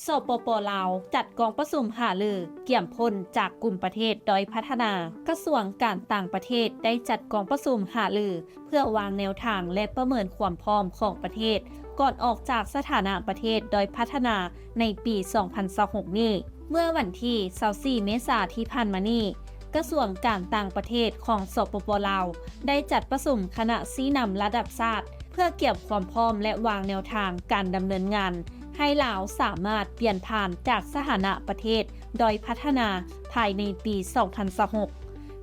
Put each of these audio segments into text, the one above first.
ສປປ ລາວ ຈັດກອງປະຊຸມຫາລືກຽມພົ້ນຈາກກຸ່ມປະເທດດ້ອຍພັດທະນາ. ກະຊວງການຕ່າງປະເທດໄດ້ຈັດກອງປະຊຸມຫາລືເພື່ອວາງແນວທາງ ແລະ ປະເມີນຄວາມພ້ອມຂອງປະເທດ ກ່ອນອອກຈາກສະຖານະປະເທດດ້ອຍພັດທະນາໃນປີສອງພັນຊາວຫົກນີ້. ເມື່ອວັນທີຊາວສີ່ເມສາທີ່ຜ່ານມານີ້, ກະຊວງການຕ່າງປະເທດຂອງ ສປປ ລາວ ໄດ້ຈັດປະຊຸມຄະນະຊີ້ນຳລະດັບຊາດ ເພື່ອກຽມຄວາມພ້ອມ ແລະ ວາງແນວທາງການດຳເນີນງານ ໃຫ້ລາວສາມາດປ່ຽນຜ່ານຈາກສະຖານະປະເທດດ້ອຍພັດທະນາພາຍໃນປີສອງພັນຊາວຫົກ.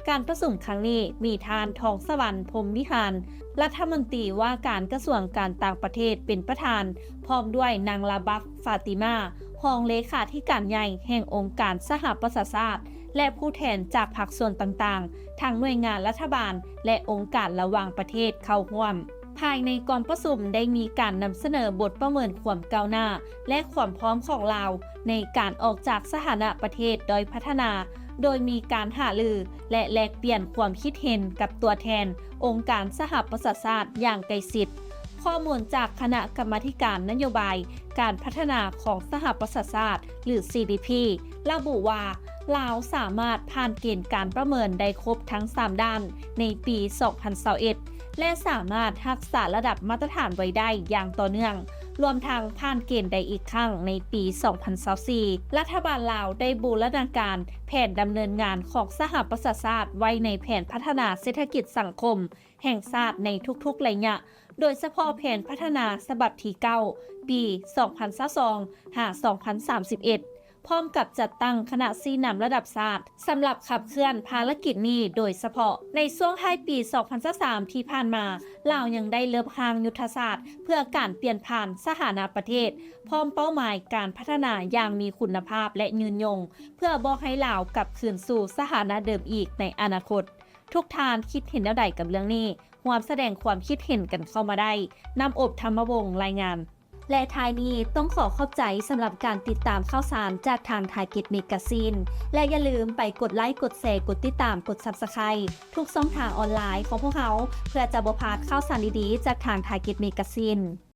ການປະຊຸມຄັ້ງນີ້ມີທ່ານ ທອງສະຫວັນ ພົມວິຫານ ລັດຖະມົນຕີວ່າການກະຊວງການຕ່າງປະເທດເປັນປະທານ, ພ້ອມດ້ວຍນາງ ລາບັບ ຟາຕິມາ ຮອງເລຂາທິການໃຫຍ່ແຫ່ງອົງການສະຫະປະຊາຊາດ ແລະ ຜູ້ແທນຈາກພາກສ່ວນຕ່າງໆ, ທັງໜ່ວຍງານລັດຖະບານ ແລະ ອົງການລະຫວ່າງປະເທດເຂົ້າຮ່ວມ. ພາຍໃນກອງປະຊຸມໄດ້ມີການນຳສະເໜີບົດປະເມີນຄວາມກ້າວໜ້າ ແລະ ຄວາມພ້ອມຂອງລາວໃນການອອກຈາກສະຖານະປະເທດດ້ອຍພັດທະນາ, ໂດຍມີການຫາລື ແລະ ແລກປ່ຽນຄວາມຄິດເຫັນກັບຕົວແທນອົງການສະຫະປະຊາຊາດຢ່າງໃກ້ຊິດ. ຂໍ້ມູນຈາກຄະນະກຳມາທິການນະໂຍບາຍການພັດທະນາຂອງສະຫະປະຊາຊາດ ຫຼື CDP ລະບຸວ່າ ລາວສາມາດຜ່ານເກນການປະເມີນໄດ້ຄົບທັງສາມດ້ານໃນປີສອງພັນຊາວເອັດ ແລະ ສາມາດຮັກສາລະດັບມາດຕະຖານໄວ້ໄດ້ຢ່າງຕໍ່ເນື່ອງ, ລວມທັງຜ່ານເກນໄດ້ອີກຄັ້ງໃນປີສອງພັນຊາວສີ່. ລັດຖະບານລາວໄດ້ບູລະນາການແຜນດຳເນີນງານຂອງສະຫະປະຊາຊາດໄວ້ໃນແຜນພັດທະນາເສດຖະກິດສັງຄົມແຫ່ງຊາດໃນທຸກໆໄລຍະ, ໂດຍສະເພາະແຜນພັດທະນາສະບັບທີເກົ້າ ປີສອງພັນຊາວສອງ ຫາ ສອງພັນສາມສິບເອັດ ພ້ອມກັບຈັດຕັ້ງຄະນະຊີ້ນຳລະດັບຊາດ ສຳລັບຂັບເຄື່ອນພາລະກິດນີ້ໂດຍສະເພາະ. ໃນຊ່ວງທ້າຍປີສອງພັນຊາວສາມທີ່ຜ່ານມາ, ລາວຍັງໄດ້ເລິບຮ່າງຍຸດທະສາດເພື່ອການປ່ຽນຜ່ານສະຖານະປະເທດ, ພ້ອມເປົ້າໝາຍການພັດທະນາຢ່າງມີຄຸນນະພາບ ແລະ ຍືນຍົງ, ເພື່ອບໍ່ໃຫ້ລາວກັບຄືນສູ່ສະຖານະເດີມອີກໃນອະນາຄົດ. ທຸກທ່ານຄິດເຫັນແນວໃດກັບເລື່ອງນີ້? ຮ່ວມສະແດງຄວາມຄິດເຫັນກັນເຂົ້າມາໄດ້. ນ້ຳອົບ ທຳມະວົງ ລາຍງານ. ແລະ ທ້າຍນີ້ຕ້ອງຂໍຂອບໃຈສຳລັບການຕິດຕາມຂ່າວສານຈາກທາງ Target Magazine ແລະ ຢ່າລືມໄປກົດໄລ, ກົດແຊ, ກົດຕິດຕາມ, ກົດ Subscribe ທຸກຊ່ອງທາງອອນລາຍຂອງພວກເຮົາ ເພື່ອຈະບໍ່ພາດຂ່າວສານດີໆຈາກທາງ Target Magazine.